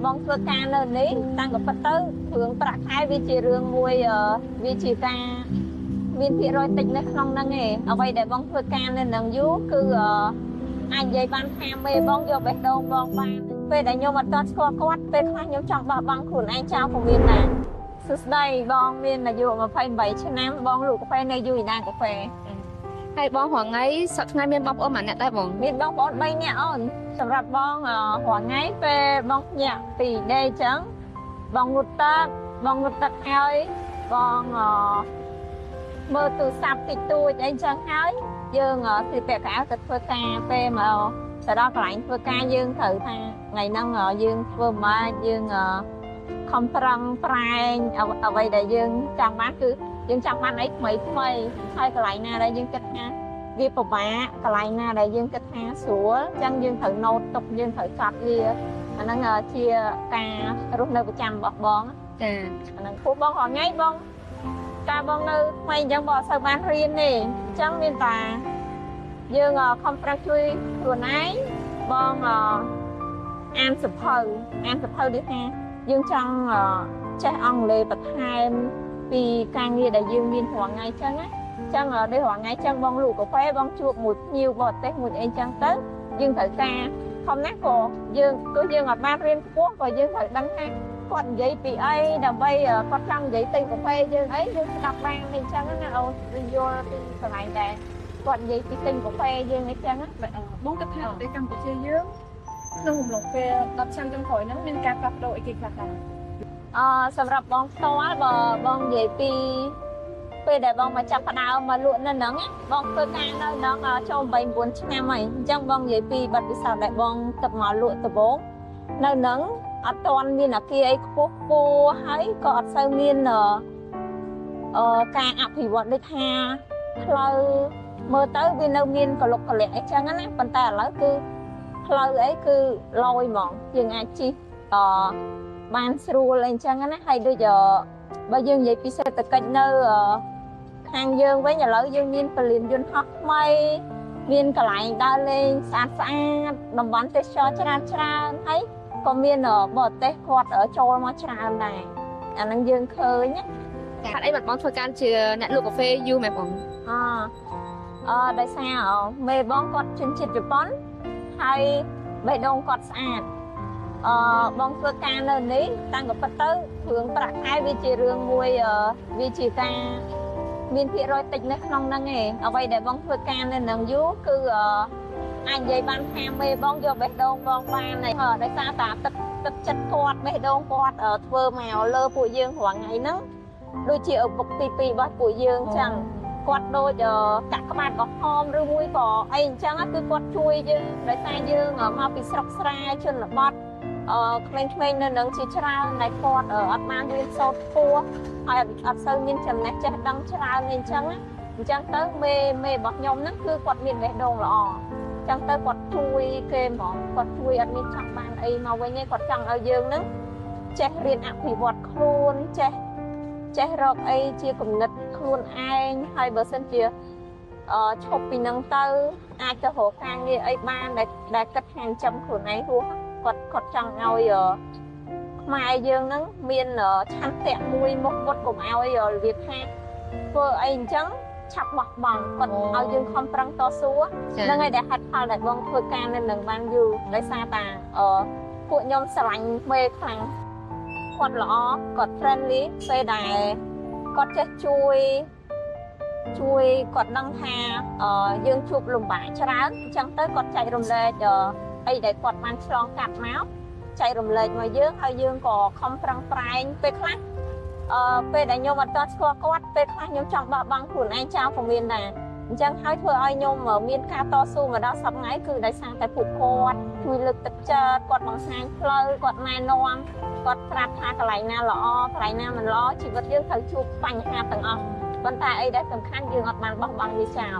បងធ្វើការនៅនេះតាំងក៏ពិតទៅរឿងប្រាក់ខែវាជារឿងមួយវាជាការមានភាគរយតិចនៅក្នុងហ្នឹងឯងអ្វីដែលបងធ្វើការនៅនឹងយូរគឺអាចនិយាយបានថាមេបងយកបេះដូងបងបានពេលដែលខ្ញុំអត់ទាន់ស្គាល់គាត់ពេលខ្លះខ្ញុំចង់បោះបង់ខ្លួនឯងចោលក៏មានដែរសួស្តីបងមានអាយុ28ឆ្នាំបងលក់កាហ្វេនៅយូរីណាកាហ្វេហើយបងរាល់ថ្ងៃសប្តាហ៍ថ្ងៃមានបងប្អូនម្នាក់ដែរបងមានបងប្អូន3នាក់អូនសម្រាប់បងរាល់ថ្ងៃពេលបងភ្ញាក់ពីដេកចឹងបងងូតទឹកបងងូតទឹកហើយបងមើលទូរស័ព្ទតិចតួចអីចឹងហើយយើងស្លៀកពាក់កៅអៅទៅធ្វើការពេលមកទៅដល់កន្លែងធ្វើការយើងត្រូវថាថ្ងៃហ្នឹងយើងធ្វើម៉េចយើងខំប្រឹងប្រែងអ្វីដែលយើងចង់បានគឺយើងចង់បានអីថ្មីថ្មីហើយកន្លែងណាដែលយើងគិតថាវាពិបាកកន្លែងណាដែលយើងគិតថាស្រួលអញ្ចឹងយើងត្រូវណូតទុកយើងត្រូវចត់វាអាហ្នឹងជាការរស់នៅប្រចាំរបស់បងចាអាហ្នឹងពួកបងរាល់ថ្ងៃបងកាលបងនៅថ្មីអញ្ចឹងបងអត់សូវបានរៀនទេអញ្ចឹងមានតាយើងខំប្រឹងជួយខ្លួនឯងបងអានសភៅអានសភៅដូចថាយើងចង់ចេះអង់គ្លេសបន្ថែមពីការងារដែលយើងមានរាល់ថ្ងៃអញ្ចឹងណាអញ្ចឹងដូចរាល់ថ្ងៃអញ្ចឹងបងលក់កាហ្វេបងជួបមួយភ្ញៀវបរទេសមួយអីអញ្ចឹងទៅយើងត្រូវការខំណាស់ក៏យើងទោះយើងអត់បានរៀនខ្ពស់ក៏យើងត្រូវដឹងថាគាត់និយាយពីអីដើម្បីគាត់ចង់និយាយទិញកាហ្វេយើងអីយើងស្ដាប់បានអីចឹងណាអូនយល់ពីកន្លែងដែរគាត់និយាយពីទិញកាហ្វេយើងអីចឹងណាបងគិតថាប្រទេសកម្ពុជាយើងក្នុងអំឡុងពេល10ឆ្នាំចុងក្រោយហ្នឹងមានការផ្លាស់ប្ដូរអីគេខ្លះដែរសម្រាប់បងផ្ទាល់បើបងនិយាយពីពេលដែលបងមកចាប់ផ្ដើមមកលក់នៅហ្នឹងបងធ្វើការនៅហ្នឹងចូល8 9ឆ្នាំហើយអញ្ចឹងបងនិយាយពីបទពិសោធន៍ដែលបងទឹកមកលក់ដំបូងនៅហ្នឹងអត់ទាន់មានអាគារអីខ្ពស់ខ្ពស់ហើយក៏អត់សូវមានការអភិវឌ្ឍដូចថាផ្លូវមើលទៅវានៅមានកលុកកលាក់អីចឹងណាប៉ុន្តែឥឡូវគឺផ្លូវអីគឺលយហ្មងយើងអាចជិះបានស្រួលអីចឹងណាហើយដូចបើយើងនិយាយពីសេដ្ឋកិច្ចនៅខាងយើងវិញឥឡូវយើងមានពលានយន្តហោះថ្មីមានកន្លែងដើរលេងស្អាតស្អាតតំបន់ទេសចរច្រើនច្រើនហើយក៏មានបរទេសគាត់ចូលមកច្រើនដែរអាហ្នឹងយើងឃើញណាហេតុអីបានបងធ្វើការជាអ្នកលក់កាហ្វេយូរមែនបងដោយសារមេបងគាត់ជនជាតិជប៉ុនហើយបេះដូងគាត់ស្អាតបងធ្វើការនៅនេះតាំងក៏ពិតទៅរឿងប្រាក់ខែវាជារឿងមួយវាជាការមានភាគរយតិចនៅក្នុងហ្នឹងឯងអ្វីដែលបងធ្វើការនៅនឹងយូរគឺអាចនិយាយបានថាមេបងយកបេះដូងបងបានហើយដោយសារតាទឹកចិត្តគាត់បេះដូងគាត់ធ្វើមកលើពួកយើងរាល់ថ្ងៃហ្នឹងដូចជាឪពុកទី2របស់ពួកយើងចឹងគាត់ដូចកាក់ក្បាតក្រហមឬមួយក៏អីអញ្ចឹងគឺគាត់ជួយយើងដោយសារយើងមកពីស្រុកស្រែជនបទក្មេងៗនៅនឹងជាច្រើនដែលគាត់អត់បានរៀនសូត្រខ្ពស់ហើយអត់សូវមានចំណេះចេះដឹងច្រើនអីអញ្ចឹងអញ្ចឹងទៅមេរបស់ខ្ញុំហ្នឹងគឺគាត់មានបេះដូងល្អអញ្ចឹងទៅគាត់ជួយគេហ្មងគាត់ជួយអត់មានចង់បានអីមកវិញទេគាត់ចង់ឲ្យយើងហ្នឹងចេះរៀនអភិវឌ្ឍខ្លួនចេះរកអីជាគំនិតខ្លួនឯងហើយបើសិនជាឈប់ពីនឹងទៅអាចទៅរកការងារអីបានដែលគិតថាចិញ្ចឹមខ្លួនឯងរស់គាត់ចង់ឲ្យខ្មែរយើងហ្នឹងមានឆន្ទៈមួយមុខមុតកុំឲ្យរបៀបថាធ្វើអីអញ្ចឹងឆាប់បោះបង់គាត់ឲ្យយើងខំប្រឹងតស៊ូហ្នឹងហើយដែលហេតុផលដែលបងធ្វើការនៅនឹងបានយូរដោយសារតាពួកខ្ញុំស្រឡាញ់មេខ្លាំងគាត់ល្អគាត់ friendly ពេលដែលគាត់ចេះជួយគាត់ដឹងថាយើងជួបលំបាកច្រើនអញ្ចឹងទៅគាត់ចែករំលែកអីដែលគាត់បានឆ្លងកាត់មកចែករំលែកមកយើងហើយយើងក៏ខំប្រឹងប្រែងពេលខ្លះពេលដែលខ្ញុំអត់ទាន់ស្គាល់គាត់ពេលខ្លះខ្ញុំចង់បោះបង់ខ្លួនឯងចោលក៏មានដែរអញ្ចឹងហើយធ្វើឲ្យខ្ញុំមានការតស៊ូមកដល់សប្តាហ៍ថ្ងៃគឺដោយសារតែពួកគាត់ជួយលើកទឹកចិត្តគាត់បង្ហាញផ្លូវគាត់ណែនាំគាត់ប្រាប់ថាកន្លែងណាល្អកន្លែងណាមិនល្អជីវិតយើងត្រូវជួបបញ្ហាទាំងអស់ប៉ុន្តែអីដែលសំខាន់យើងអត់បានបោះបង់វាចោល